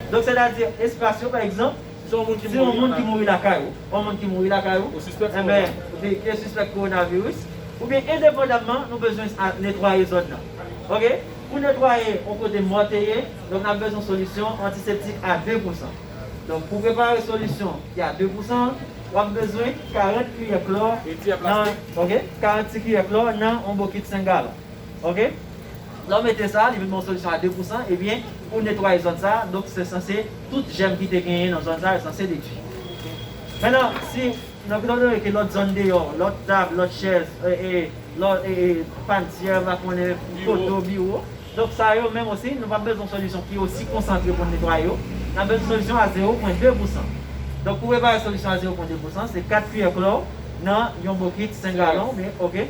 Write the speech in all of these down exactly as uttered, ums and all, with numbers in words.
Donk, sètadi, espas yo, pa egzanp, si yon moun ki mouri lakay ou, yon moun ki mouri lakay ou, enben, ki sispèk kowonaviris, oubyen endepandamman, nou bezwen netwaye zòn nan. Oke? Pou netwaye yon kote mò te ye, donk n ap bezwen solisyon antiseptik a de pousan. Donk, pou prepare solisyon ki a de pousan, w ap bezwen karant kiyè klò nan, oke, karant ti kiyè klò nan yon bokit senk galon. Oke? Lè w mete sa, li vin yon solisyon a de pousan, ebyen, pou netwaye zòn sa, donk se sanse tout jèm ki te genyen nan zòn sa, yo sanse detwi. Mentnan, si, nan ki lòt ke lòt zòn deyò, lòt tab, lòt chèz, e, e, lòt, e, e, pantyè, m pa konnen, poto, biwo. Donk sa yo menm osi, nou p ap bezwen solisyon ki osi konsantre pou n netwaye yo. N ap bezwen solisyon a zewo pwen de pousan. Donk pou prepare solisyon a zewo pwen de pousan, se kat kiyè klò nan yon bokit senk galon, men, oke?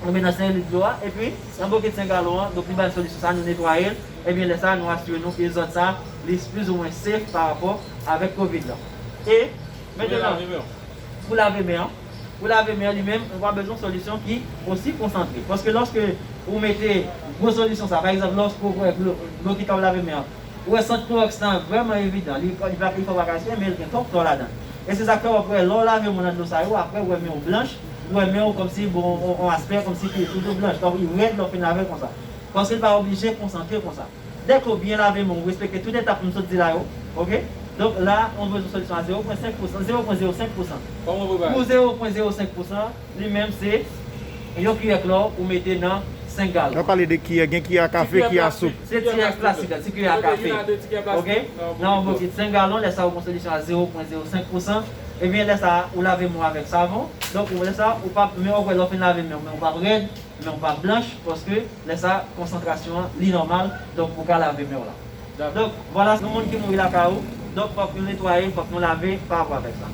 Nou met nan senk lit dlo a, epi nan bokit senk galon an, donk li bay solisyon sa, nou netwaye l, ebyen lè sa, nou asire nou ke zòn sa, li plizoumwen safe pa rapò avèk kovid la. E, mentnan, pou lave men an, pou lave men an, li menm, ou pa bezwen solisyon ki osi konsantre. Paske lòske ou mete gwo solisyon sa, pa egzanp, lòske ou wè dlo, dlo ki kab lave men an, ou wè sant klowòks lan vrèman evidan, li, li pa, li fè w pa ka eseye, men l gen twòp klò ladan. E se sa k fè w ap wè, lè w lave men w nan dlo sa yo, apre ou wè men w blanch, ou wè men w kòmsi, bon, on, on aspè kòmsi ki toujou blanch. Donk, li rèd lè w fin lave l konsa. Paske l pa oblije konsantre konsa. Dèke w byen lave men w, ou respekte tout etap m sot di la yo, oke? Donk la, ou bezwen solisyon a zewo pwen senk pousan, zewo pwen zewo senk pousan. Pou zewo pwen zewo senk pousan, li menm se yon kiyè klò ou mete nan senk galon. Yo pale de kiyè, gen kiyè a kafe, kiyè a soup. Se kiyè klasik la, ti kiyè a kafe. Oke? Nan yon bokit senk galon, lè sa ou pran solisyon a zewo pwen zewo senk pousan, ebyen lè sa ou lave men w avèk savon. Donk ou lè sa ou p ap, men w wè lè w fin lave men w, men w p ap rèd, men w p ap blanch, paske lè sa konsantrasyon an li nòmal, donk ou ka lave men w la. Donk vwala, yon moun ki mouri lakay ou, donk fòk nou netwaye, fòk nou lave pa rapò avèk sa.